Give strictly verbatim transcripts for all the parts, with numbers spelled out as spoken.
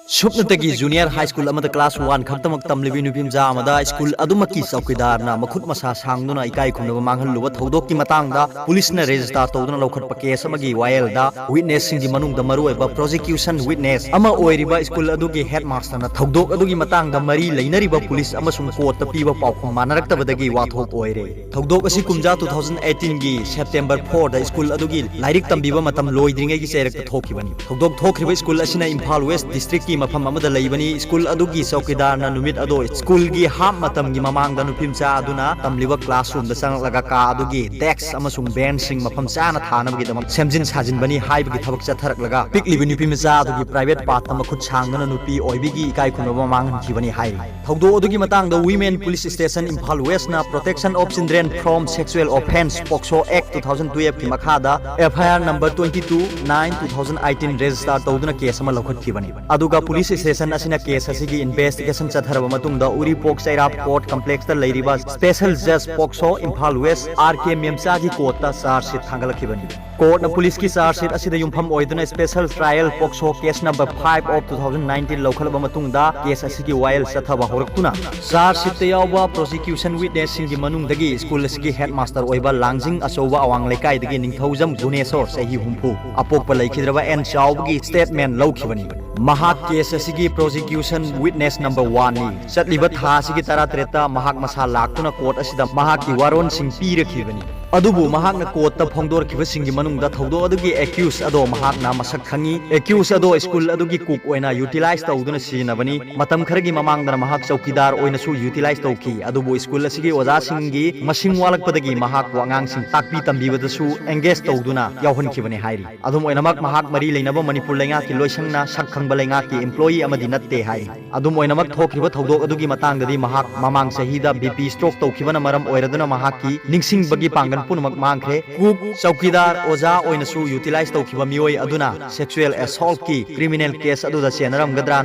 ꯁꯨꯞꯅꯇꯒꯤ junior high school ꯑꯃꯗ class one ꯈꯛꯇꯃꯛ ꯇꯝꯂꯤꯕꯤ ꯅꯨꯄꯤ ꯃꯆꯥ ꯑꯃꯗ ꯁ꯭ꯀꯨꯜ ꯑꯗꯨꯃꯛꯀꯤ ꯆꯧꯀꯤꯗꯥꯔꯅ ꯃꯈꯨꯠ ꯃꯁꯥ ꯁꯥꯡꯗꯨꯅ ꯏꯀꯥꯏ ꯈꯨꯝꯅꯕ ꯃꯥꯡꯍꯜꯂꯨꯕ ꯊꯧꯗꯣꯛꯀꯤ ꯃꯇꯥꯡꯗ ꯄꯨꯂꯤꯁꯅ ꯔꯦꯖꯤꯁꯇꯥꯔ ꯇꯧꯗꯨꯅ ꯂꯧꯈꯠꯄ ꯀꯦꯁ ꯑꯃꯒꯤ ꯋꯥꯌꯦꯜꯗ ꯋꯤꯠꯅꯦꯁꯁꯤꯡꯒꯤ ꯃꯅꯨꯡꯗ ꯃꯔꯨꯑꯣꯏꯕ ꯄ꯭ꯔꯣꯁꯤꯀ꯭ꯌꯨꯁꯟ ꯋꯤꯠꯅꯦꯁ ꯑꯃ ꯑꯣꯏꯔꯤꯕ ꯁ꯭ꯀꯨꯜ ꯑꯗꯨꯒꯤ ꯍꯦꯗꯃꯥꯁꯇꯔꯅ ꯊꯧꯗꯣꯛ ꯑꯗꯨꯒꯤ ꯃꯇꯥꯡꯗ ꯃꯔꯤ ꯂꯩꯅꯔꯤꯕ ꯄꯨꯂꯤꯁ ꯑꯃꯁꯨꯡ ꯀꯣꯔꯠꯇ ꯄꯤꯕ ꯄꯥꯎꯈꯨꯝ ꯃꯥꯟꯅꯔꯛꯇꯕꯗꯒꯤ ꯋꯥꯊꯣꯛ ꯑꯣꯏꯔꯦ꯫ ꯊꯧꯗꯣꯛ ꯑꯁꯤ ꯀꯨꯝꯖꯥ two thousand eighteen ꯒꯤ September four ꯗ ꯁ꯭ꯀꯨꯜ ꯑꯗꯨꯒꯤ ꯂꯥꯏꯔꯤꯛ ꯇꯝꯕꯤꯕ ꯃꯇꯝ ꯂꯣꯏꯗ꯭ꯔꯤꯉꯩꯒꯤ ꯆꯩꯔꯛꯇ ꯊꯣꯛꯈꯤꯕꯅꯤ꯫ ꯊꯧꯗꯣꯛ ꯊꯣꯛꯈ꯭ꯔꯤꯕ ꯁ꯭ꯀꯨꯜ ꯑꯁꯤꯅ ꯏꯝꯐꯥꯜ ꯋꯦꯁ ꯗꯤꯁꯇ꯭ꯔꯤꯛꯀꯤ ꯃꯐꯝ ꯑꯃꯗ ꯂꯩꯕꯅꯤ꯫ ꯁ꯭ꯀꯨꯜ ꯑꯗꯨꯒꯤ ꯆꯧꯀꯤꯗꯥꯔꯅ ꯅꯨꯃꯤꯠ ꯑꯗꯣ ꯁ꯭ꯀꯨꯜꯒꯤ ꯍꯥꯞ ꯃꯇꯝꯒꯤ ꯃꯃꯥꯡꯗ ꯅꯨꯄꯤ ꯃꯆꯥ ꯑꯗꯨꯅ ꯇꯝꯂꯤꯕ ꯀ꯭ꯂꯥꯁꯔꯨꯝꯗ ꯆꯪꯂꯛꯂꯒ ꯀꯥ ꯑꯗꯨꯒꯤ ꯗꯦꯁꯛ ꯑꯃꯁꯨꯡ ꯕꯦꯟꯆꯁꯤꯡ ꯃꯐꯝ ꯆꯥꯅ ꯊꯥꯅꯕꯒꯤꯗꯃꯛ ꯁꯦꯝꯖꯤꯟ ꯁꯥꯖꯤꯟꯕꯅꯤ ꯍꯥꯏꯕꯒꯤ ꯊꯕꯛ ꯆꯠꯊꯔꯛꯂꯒ ꯄꯤꯛꯂꯤꯕ ꯅꯨꯄꯤ ꯃꯆꯥ ꯑꯗꯨꯒꯤ ꯄ꯭ꯔꯥꯏꯚꯦꯠ ꯄꯥꯔꯠꯇ ꯃꯈꯨꯠ ꯁꯥꯡꯗꯨꯅ ꯅꯨꯄꯤ ꯑꯣꯏꯕꯤꯒꯤ ꯏꯀꯥꯏ ꯈꯨꯝꯅꯕ ꯃꯥꯡꯍꯟꯈꯤꯕꯅꯤ ꯍꯥꯏꯔꯤ꯫ ꯊꯧꯗꯣꯛ ꯑꯗꯨꯒꯤ ꯃꯇꯥꯡꯗ Women Police Station Imphal ꯋꯦꯁꯅ Protection of Children from Sexual Offence, POCSO Act two thousand twelve ꯀꯤ ꯃꯈꯥꯗ F I R number twenty two nine two thousand eighteen register ꯇꯧꯗꯨꯅ ꯀꯦꯁ ꯑꯃ ꯂꯧꯈꯠꯈꯤꯕꯅꯤ꯫ ꯑꯗꯨꯒ ꯄꯨꯂꯤꯁ ꯁ꯭ꯇꯦꯁꯟ ꯑꯁꯤꯅ ꯀꯦꯁ ꯑꯁꯤꯒꯤ ꯏꯟꯚꯦꯁꯇꯤꯒꯦꯁꯟ ꯆꯠꯊꯔꯕ ꯃꯇꯨꯡꯗ ꯎꯔꯤꯄꯣꯛ ꯆꯩꯔꯥꯞ ꯀꯣꯔꯠ ꯀꯝꯄ꯭ꯂꯦꯛꯁꯇ ꯂꯩꯔꯤꯕ ꯁ꯭ꯄꯦꯁꯦꯜ ꯖꯖ POCSO Imphal west R K ꯃꯦꯝꯆꯥꯒꯤ ꯀꯣꯔꯠꯇ ꯆꯥꯔꯖ ꯁꯤꯠ ꯊꯥꯡꯒꯠꯂꯛꯈꯤꯕꯅꯤ꯫ ꯀꯣꯔꯠꯅ ꯄꯨꯂꯤꯁꯀꯤ ꯆꯥꯔꯖ ꯁꯤꯠ ꯑꯁꯤꯗ ꯌꯨꯝꯐꯝ ꯑꯣꯏꯗꯨꯅ Special Trial POCSO case number five of two thousand nineteen ꯂꯧꯈꯠꯂꯕ ꯃꯇꯨꯡꯗ ꯀꯦꯁ ꯑꯁꯤꯒꯤ ꯋꯥꯌꯦꯜ ꯆꯠꯊꯕ ꯍꯧꯔꯛꯇꯨꯅ ꯆꯥꯔꯖ ꯁꯤꯠꯇ ꯌꯥꯎꯕ ꯄ꯭ꯔꯣꯁꯤꯀ꯭ꯌꯨꯁꯟ ꯋꯤꯠꯅꯦꯁꯁꯤꯡꯒꯤ ꯃꯅꯨꯡꯗꯒꯤ ꯁ꯭ꯀꯨꯜ ꯑꯁꯤꯒꯤ ꯍꯦꯗꯃꯥꯁꯇꯔ ꯑꯣꯏꯕ ꯂꯥꯡꯖꯤꯡ ꯑꯆꯧꯕ ꯑꯋꯥꯡ ꯂꯩꯀꯥꯏꯗꯒꯤ ꯅꯤꯡꯊꯧꯖꯝ ꯒꯨꯅꯦꯁꯣꯔ ꯆꯍꯤ ꯍꯨꯝꯐꯨ, ꯑꯄꯣꯛꯄ ꯂꯩꯈꯤꯗ꯭ꯔꯕ ꯑꯦꯟ ꯆꯥꯎꯕꯒꯤ ꯁ꯭ꯇꯦꯠꯃꯦꯟ ꯂꯧꯈꯤꯕꯅꯤ꯫ ꯃꯍꯥꯛ ꯀꯦꯁ ꯑꯁꯤꯒꯤ ꯄ꯭ꯔꯣꯁꯤꯀ꯭ꯌꯨꯁꯟ ꯋꯤꯠꯅꯦꯁ ꯅꯝꯕꯔ ꯋꯥꯟꯅꯤ꯫ ꯆꯠꯂꯤꯕ ꯊꯥ ꯑꯁꯤꯒꯤ ꯇꯔꯥꯇꯔꯦꯠꯇ ꯃꯍꯥꯛ ꯃꯁꯥ ꯂꯥꯛꯇꯨꯅ ꯀꯣꯔꯠ ꯑꯁꯤꯗ ꯃꯍꯥꯛꯀꯤ ꯋꯥꯔꯣꯜꯁꯤꯡ ꯄꯤꯔꯛꯈꯤꯕꯅꯤ꯫ ꯑꯗꯨꯕꯨ ꯃꯍꯥꯛꯅ ꯀꯣꯔꯠꯇ ꯐꯣꯡꯗꯣꯔꯛꯈꯤꯕꯁꯤꯡꯒꯤ ꯃꯅꯨꯡꯗ ꯊꯧꯗꯣꯛ ꯑꯗꯨꯒꯤ ꯑꯦꯀ꯭ꯌꯨꯁ ꯑꯗꯣ ꯃꯍꯥꯛꯅ ꯃꯁꯛ ꯈꯪꯉꯤ꯫ ꯑꯦꯀ꯭ꯌꯨꯁ ꯑꯗꯣ ꯁ꯭ꯀꯨꯜ ꯑꯗꯨꯒꯤ ꯀꯨꯛ ꯑꯣꯏꯅ ꯌꯨꯇꯤꯂꯥꯏꯖ ꯇꯧꯗꯨꯅ ꯁꯤꯖꯤꯟꯅꯕꯅꯤ꯫ ꯃꯇꯝ ꯈꯔꯒꯤ ꯃꯃꯥꯡꯗꯅ ꯃꯍꯥꯛ ꯆꯧꯀꯤꯗꯥꯔ ꯑꯣꯏꯅꯁꯨ ꯌꯨꯇꯤꯂꯥꯏꯖ ꯇꯧꯈꯤ꯫ ꯑꯗꯨꯕꯨ ꯁ꯭ꯀꯨꯜ ꯑꯁꯤꯒꯤ ꯑꯣꯖꯥꯁꯤꯡꯒꯤ ꯃꯁꯤꯡ ꯋꯥꯠꯂꯛꯄꯗꯒꯤ ꯃꯍꯥꯛꯄꯨ ꯑꯉꯥꯡꯁꯤꯡ ꯇꯥꯛꯄꯤ ꯇꯝꯕꯤꯕꯗꯁꯨ ꯑꯦꯡꯒꯦꯖ ꯇꯧꯗꯨꯅ ꯌꯥꯎꯍꯟꯈꯤꯕꯅꯤ ꯍꯥꯏꯔꯤ꯫ ꯑꯗꯨꯝ ꯑꯣꯏꯅꯃꯛ, ꯃꯍꯥꯛ ꯃꯔꯤ ꯂꯩꯅꯕ ꯃꯅꯤꯄꯨꯔ ꯂꯩꯉꯥꯛꯀꯤ ꯂꯣꯏꯁꯪꯅ ꯁꯛ ꯈꯪꯕ ꯂꯩꯉꯥꯛꯀꯤ ꯏꯝꯄ꯭ꯂꯣꯌꯤ ꯑꯃꯗꯤ ꯅꯠꯇꯦ ꯍꯥꯏꯔꯤ꯫ ꯑꯗꯨꯝ ꯑꯣꯏꯅꯃꯛ, ꯊꯣꯛꯈꯤꯕ ꯊꯧꯗꯣꯛ ꯑꯗꯨꯒꯤ ꯃꯇꯥꯡꯗꯗꯤ ꯃꯍꯥꯛ ꯃꯃꯥꯡ ꯆꯍꯤꯗ ꯕꯤ ꯄꯤ ꯁ꯭ꯇ꯭ꯔꯣꯛ ꯇꯧꯈꯤꯕꯅ ꯃꯔꯝ ꯑꯣꯏꯔꯗꯨꯅ ꯃꯍꯥꯛꯀꯤ ꯅꯤꯡꯁꯤꯡꯕꯒꯤ ꯄꯥꯡꯒꯜ ꯄꯨꯝꯅꯃꯛ ꯃꯥꯡꯈ꯭ꯔꯦ꯫ ꯀꯨꯛ, ꯆꯧꯀꯤꯗꯥꯔ, ꯑꯣꯖꯥ ꯑꯣꯏꯅꯁꯨ ꯌꯨꯇꯤꯂꯥꯏꯖ ꯇꯧꯈꯤꯕ ꯃꯤꯑꯣꯏ ꯑꯗꯨꯅ ꯁꯦꯛꯁꯨꯑꯦꯜ ꯑꯦꯁꯣꯜꯠꯀꯤ ꯀ꯭ꯔꯤꯃꯤꯅꯦꯜ ꯀꯦꯁ ꯑꯗꯨꯗ ꯆꯦꯟꯅꯔꯝꯒꯗ꯭ꯔꯥ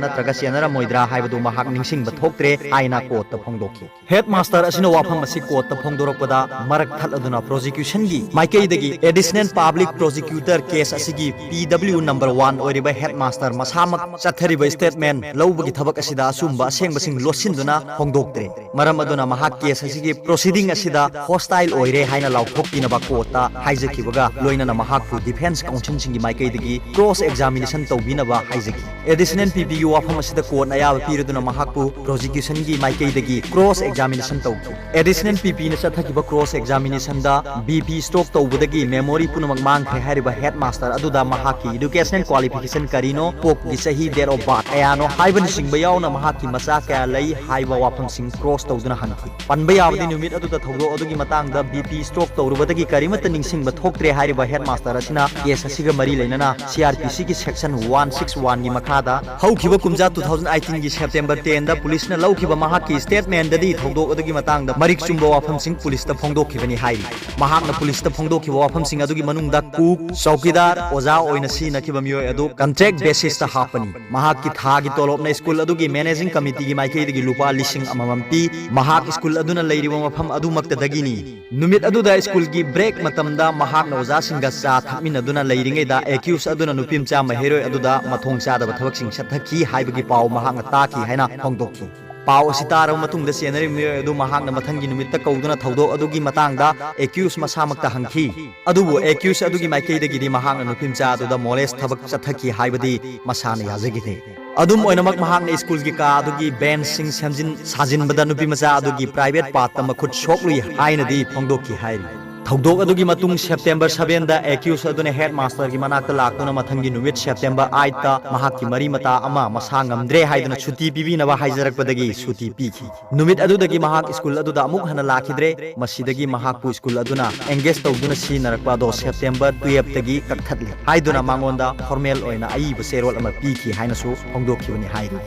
ꯅꯠꯇ꯭ꯔꯒ ꯆꯦꯟꯅꯔꯝꯃꯣꯏꯗ꯭ꯔꯥ ꯍꯥꯏꯕꯗꯨ ꯃꯍꯥꯛ ꯅꯤꯡꯁꯤꯡꯕ ꯊꯣꯛꯇ꯭ꯔꯦ ꯍꯥꯏꯅ ꯀꯣꯔꯠꯇ ꯐꯣꯡꯗꯣꯛꯈꯤ꯫ ꯍꯦꯗꯃꯥꯁꯇꯔ ꯑꯁꯤꯅ ꯋꯥꯐꯝ ꯑꯁꯤ ꯀꯣꯔꯠꯇ ꯐꯣꯡꯗꯣꯔꯛꯄꯗ ꯃꯔꯛ ꯊꯠꯂꯗꯨꯅ ꯄ꯭ꯔꯣꯁꯤꯀ꯭ꯌꯨꯁꯟꯒꯤ ꯃꯥꯏꯀꯩꯗꯒꯤ ꯑꯦꯗꯤꯁꯅꯦꯜ ꯄꯕ꯭ꯂꯤꯛ ꯄ꯭ꯔꯣꯁꯤꯀ꯭ꯌꯨꯇꯔ ꯀꯦꯁ ꯑꯁꯤꯒꯤ ꯄꯤ ꯗꯕ꯭ꯂꯤꯎ ꯅꯝꯕꯔ ꯋꯥꯟ ꯑꯣꯏꯔꯤꯕ ꯍꯦꯗꯃꯥꯁꯇꯔ ꯃꯁꯥꯃꯛ ꯆꯠꯊꯔꯤꯕ ꯁ꯭ꯇꯦꯠꯃꯦꯟ ꯂꯧꯕꯒꯤ ꯊꯕꯛ ꯑꯁꯤꯗ ꯑꯆꯨꯝꯕ ꯑꯁꯦꯡꯕꯁꯤꯡ ꯂꯣꯠꯁꯤꯟꯗꯨꯅ ꯐꯣꯡꯗꯣꯛꯇ꯭ꯔꯦ꯫ ꯃꯔꯝ ꯑꯗꯨꯅ ꯃꯍꯥꯛ ꯀꯦꯁ ꯑꯁꯤꯒꯤ ꯄ꯭ꯔꯣꯁꯤꯗꯤꯡ ꯑꯁꯤꯗ ꯍꯣꯁꯇꯥꯏꯜ ꯑꯣꯏꯔꯦ ꯍꯥꯏꯅ ꯂꯥꯎꯊꯣꯛꯄꯤꯅꯕ ꯀꯣꯔꯠꯇ ꯍꯥꯏꯖꯈꯤꯕꯒ ꯂꯣꯏꯅꯅ ꯃꯍꯥꯛꯄꯨ ꯗꯤꯐꯦꯟꯁ ꯀꯥꯎꯟꯁꯤꯜꯁꯤꯡꯒꯤ ꯃꯥꯏꯀꯩꯗꯒꯤ ꯀ꯭ꯔꯣꯁ ꯑꯦꯛꯖꯥꯃꯤꯅꯦꯁꯟ ꯇꯧꯕꯤꯅꯕ ꯍꯥꯏꯖꯈꯤ꯫ ꯑꯦꯗꯤꯁꯅꯦꯜ ꯄꯤꯄꯤꯒꯤ ꯋꯥꯐꯝ ꯑꯁꯤꯗ ꯀꯣꯔꯠꯅ ꯑꯌꯥꯕ ꯄꯤꯔꯗꯨꯅ ꯃꯍꯥꯛꯄꯨ ꯄ꯭ꯔꯣꯁꯤꯀ꯭ꯌꯨꯁꯟꯒꯤ ꯃꯥꯏꯀꯩꯗꯒꯤ ꯀ꯭ꯔꯣꯁ ꯑꯦꯛꯖꯥꯃꯤꯅꯦꯁꯟ ꯇꯧꯈꯤ꯫ ꯑꯦꯗꯤꯁꯅꯦꯜ ꯄꯤꯄꯤꯅ ꯆꯠꯊꯈꯤꯕ ꯀ꯭ꯔꯣꯁ ꯑꯦꯛꯖꯥꯃꯤꯅꯦꯁꯟꯗ ꯕꯤꯄꯤ ꯁ꯭ꯇ꯭ꯔꯣꯛ ꯇꯧꯕꯗꯒꯤ ꯃꯦꯃꯣꯔꯤ ꯄꯨꯝꯅꯃꯛ ꯃꯥꯡꯈ꯭ꯔꯦ ꯍꯥꯏꯔꯤꯕ ꯍꯦꯗꯃꯥꯁꯇꯔ ꯑꯗꯨꯗ ꯃꯍꯥꯛꯀꯤ ꯏꯗꯨꯀꯦꯁꯅꯦꯜ ꯀ꯭ꯋꯥꯂꯤꯐꯤꯀꯦꯁꯟ ꯀꯔꯤꯅꯣ, ꯄꯣꯛꯄꯒꯤ ꯆꯍꯤ, date of birth ꯀꯌꯥꯅꯣ ꯍꯥꯏꯕꯅꯆꯤꯡꯕ ꯌꯥꯎꯅ ꯃꯍꯥꯛꯀꯤ ꯃꯆꯥ ꯀꯌꯥ ꯂꯩ ꯍꯥꯏꯕ ꯋꯥꯐꯝꯁꯤꯡ ꯀ꯭ꯔꯣꯁ ꯇꯧꯗꯨꯅ ꯍꯪꯈꯤ꯫ ꯄꯟꯕ ꯌꯥꯕꯗꯤ ꯅꯨꯃꯤꯠ ꯑꯗꯨꯗ ꯊꯧꯗꯣꯛ ꯑꯗꯨꯒꯤ ꯃꯇꯥꯡꯗ ꯕꯤꯄꯤ ꯁ꯭ꯇ꯭ꯔꯣꯛ ꯇꯧꯔꯨꯕꯗꯒꯤ ꯀꯔꯤꯃꯠꯇ ꯅꯤꯡꯁꯤꯡꯕ ꯊꯣꯛꯇ꯭ꯔꯦ ꯍꯥꯏꯔꯤꯕ ꯍꯦꯗꯃꯥꯁꯇꯔ ꯑꯁꯤꯅ ꯀꯦꯁ ꯑꯁꯤꯒ ꯃꯔꯤ ꯂꯩꯅꯅ ꯁꯤ ꯑꯥꯔ ꯄꯤ ꯁꯤꯒꯤ ꯁꯦꯛꯁꯟ ꯋꯥꯟ ꯁꯤꯛꯁ ꯋꯥꯟꯒꯤ ꯃꯈꯥꯗ ꯍꯧꯈꯤꯕ ꯀꯨꯝꯖꯥ ꯇꯨ ꯊꯥꯎꯖꯟ ꯑꯩꯠꯇꯤꯟꯒꯤ ꯁꯦꯞꯇꯦꯝꯕꯔ ꯇꯦꯟꯗ ꯄꯨꯂꯤꯁꯅ ꯂꯧꯈꯤꯕ ꯃꯍꯥꯛꯀꯤ ꯁ꯭ꯇꯦꯠꯃꯦꯟꯗꯗꯤ ꯊꯧꯗꯣꯛ ꯑꯗꯨꯒꯤ ꯃꯇꯥꯡꯗ ꯃꯔꯤꯛ ꯆꯨꯝꯕ ꯋꯥꯐꯝꯁꯤꯡ ꯄꯨꯂꯤꯁꯇ ꯐꯣꯡꯗꯣꯛꯈꯤꯕꯅꯤ ꯍꯥꯏꯔꯤ꯫ ꯃꯍꯥꯛꯅ ꯄꯨꯂꯤꯁꯇ ꯐꯣꯡꯗꯣꯛꯈꯤꯕ ꯋꯥꯐꯝꯁꯤꯡ ꯑꯗꯨꯒꯤ ꯃꯅꯨꯡꯗ ꯀꯨꯛ, ꯆꯧꯀꯤꯗꯥꯔ, ꯑꯣꯖꯥ ꯑꯣꯏꯅ ꯁꯤꯖꯤꯟꯅꯈꯤꯕ ꯃꯤꯑꯣꯏ ꯑꯗꯨ ꯀꯟꯇ꯭ꯔꯦꯛ ꯕꯦꯁꯤꯁꯇ ꯍꯥꯞꯄꯅꯤ꯫ ꯃꯍꯥꯛꯀꯤ ꯊꯥꯒꯤ ꯇꯣꯂꯣꯞꯅ ꯁ꯭ꯀꯨꯜ ꯑꯗꯨꯒꯤ ꯃꯦꯅꯦꯖꯤꯡ ꯀꯃꯤꯇꯤꯒꯤ ꯃꯥꯏꯀꯩꯗꯒꯤ ꯂꯨꯄꯥ ꯂꯤꯁꯤꯡ ꯑꯃꯃꯝ ꯄꯤ꯫ ꯃꯍꯥꯛ ꯁ꯭ꯀꯨꯜ ꯑꯗꯨꯅ ꯂꯩꯔꯤꯕ ꯃꯐꯝ ꯑꯗꯨꯃꯛꯇꯗꯒꯤꯅꯤ꯫ ꯅꯨꯃꯤꯠ ꯑꯗꯨꯗ ꯁ꯭ꯀꯨꯜꯒꯤ ꯕ꯭ꯔꯦꯛ ꯃꯇꯝꯗ ꯃꯍꯥꯛꯅ ꯑꯣꯖꯥꯁꯤꯡꯒ ꯆꯥ ꯊꯛꯃꯤꯟꯅꯗꯨꯅ ꯂꯩꯔꯤꯉꯩꯗ ꯑꯦꯀ꯭ꯌꯨꯁ ꯑꯗꯨꯅ ꯅꯨꯄꯤꯃꯆꯥ ꯃꯍꯩꯔꯣꯏ ꯑꯗꯨꯗ ꯃꯊꯣꯡ ꯆꯥꯗꯕ ꯊꯕꯛꯁꯤꯡ ꯆꯠꯊꯈꯤ ꯍꯥꯏꯕꯒꯤ ꯄꯥꯎ ꯃꯍꯥꯛꯅ ꯇꯥꯈꯤ ꯍꯥꯏꯅ ꯐꯣꯡꯗꯣꯛꯈꯤ꯫ ꯄꯥꯎ ꯑꯁꯤ ꯇꯥꯔꯕ ꯃꯇꯨꯡꯗ ꯆꯦꯟꯅꯔꯤꯕ ꯃꯤꯑꯣꯏ ꯑꯗꯨ ꯃꯍꯥꯛꯅ ꯃꯊꯪꯒꯤ ꯅꯨꯃꯤꯠꯇ ꯀꯧꯗꯨꯅ ꯊꯧꯗꯣꯛ ꯑꯗꯨꯒꯤ ꯃꯇꯥꯡꯗ ꯑꯦꯀ꯭ꯌꯨꯁ ꯃꯁꯥꯃꯛꯇ ꯍꯪꯈꯤ꯫ ꯑꯗꯨꯕꯨ ꯑꯦꯀ꯭ꯌꯨꯁ ꯑꯗꯨꯒꯤ ꯃꯥꯏꯀꯩꯗꯒꯤꯗꯤ ꯃꯍꯥꯛꯅ ꯅꯨꯄꯤꯃꯆꯥ ꯑꯗꯨꯗ ꯃꯣꯂꯦꯁ ꯊꯕꯛ ꯆꯠꯊꯈꯤ ꯍꯥꯏꯕꯗꯤ ꯃꯁꯥꯅ ꯌꯥꯖꯈꯤꯗꯦ꯫ ꯑꯗꯨꯝ ꯑꯣꯏꯅꯃꯛ, ꯃꯍꯥꯛꯅ ꯁ꯭ꯀꯨꯜꯒꯤ ꯀꯥ ꯑꯗꯨꯒꯤ ꯕꯦꯟꯁꯁꯤꯡ ꯁꯦꯝꯖꯤꯟ ꯁꯥꯖꯤꯟꯕꯗ ꯅꯨꯄꯤꯃꯆꯥ ꯑꯗꯨꯒꯤ ꯄ꯭ꯔꯥꯏꯚꯦꯠ ꯄꯥꯔꯠꯇ ꯃꯈꯨꯠ ꯁꯣꯛꯂꯨꯏ ꯍꯥꯏꯅꯗꯤ ꯐꯣꯡꯗꯣꯛꯈꯤ ꯍꯥꯏꯔꯤ꯫ ꯊꯧꯗꯣꯛ ꯑꯗꯨꯒꯤ ꯃꯇꯨꯡ ꯁꯦꯞꯇꯦꯝꯕꯔ ꯁꯕꯦꯟꯗ ꯑꯦꯀ꯭ꯌꯨꯁ ꯑꯗꯨꯅ ꯍꯦꯗꯃꯥꯁꯇꯔꯒꯤ ꯃꯅꯥꯛꯇ ꯂꯥꯛꯇꯨꯅ ꯃꯊꯪꯒꯤ ꯅꯨꯃꯤꯠ ꯁꯦꯞꯇꯦꯝꯕꯔ ꯑꯩꯠꯇ ꯃꯍꯥꯛꯀꯤ ꯃꯔꯤ ꯃꯇꯥ ꯑꯃ ꯃꯁꯥ ꯉꯝꯗ꯭ꯔꯦ ꯍꯥꯏꯗꯨꯅ ꯁꯨꯇꯤ ꯄꯤꯕꯤꯅꯕ ꯍꯥꯏꯖꯔꯛꯄꯗꯒꯤ ꯁꯨꯇꯤ ꯄꯤꯈꯤ꯫ ꯅꯨꯃꯤꯠ ꯑꯗꯨꯗꯒꯤ ꯃꯍꯥꯛ ꯁ꯭ꯀꯨꯜ ꯑꯗꯨꯗ ꯑꯃꯨꯛ ꯍꯟꯅ ꯂꯥꯛꯈꯤꯗ꯭ꯔꯦ꯫ ꯃꯁꯤꯗꯒꯤ ꯃꯍꯥꯛꯄꯨ ꯁ꯭ꯀꯨꯜ ꯑꯗꯨꯅ ꯑꯦꯡꯒꯦꯖ ꯇꯧꯗꯨꯅ ꯁꯤꯖꯤꯟꯅꯔꯛꯄ ꯑꯗꯣ ꯁꯦꯞꯇꯦꯝꯕꯔ ꯇꯨꯌꯦꯜꯞꯇꯒꯤ ꯀꯛꯊꯠꯂꯤ ꯍꯥꯏꯗꯨꯅ ꯃꯉꯣꯟꯗ ꯐꯣꯔꯃꯦꯜ ꯑꯣꯏꯅ ꯑꯏꯕ ꯆꯦꯔꯣꯜ ꯑꯃ ꯄꯤꯈꯤ ꯍꯥꯏꯅꯁꯨ ꯐꯣꯡꯗꯣꯛꯈꯤꯕꯅꯤ ꯍꯥꯏꯔꯤ꯫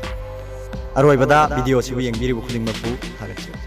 ꯑꯔꯣꯏꯕꯗ ꯚꯤꯗꯤꯑꯣ ꯑꯁꯤꯕꯨ ꯌꯦꯡꯕꯤꯔꯤꯕ ꯈꯨꯗꯤꯡꯃꯛꯄꯨ ꯊꯥꯒꯠꯆꯔꯤ꯫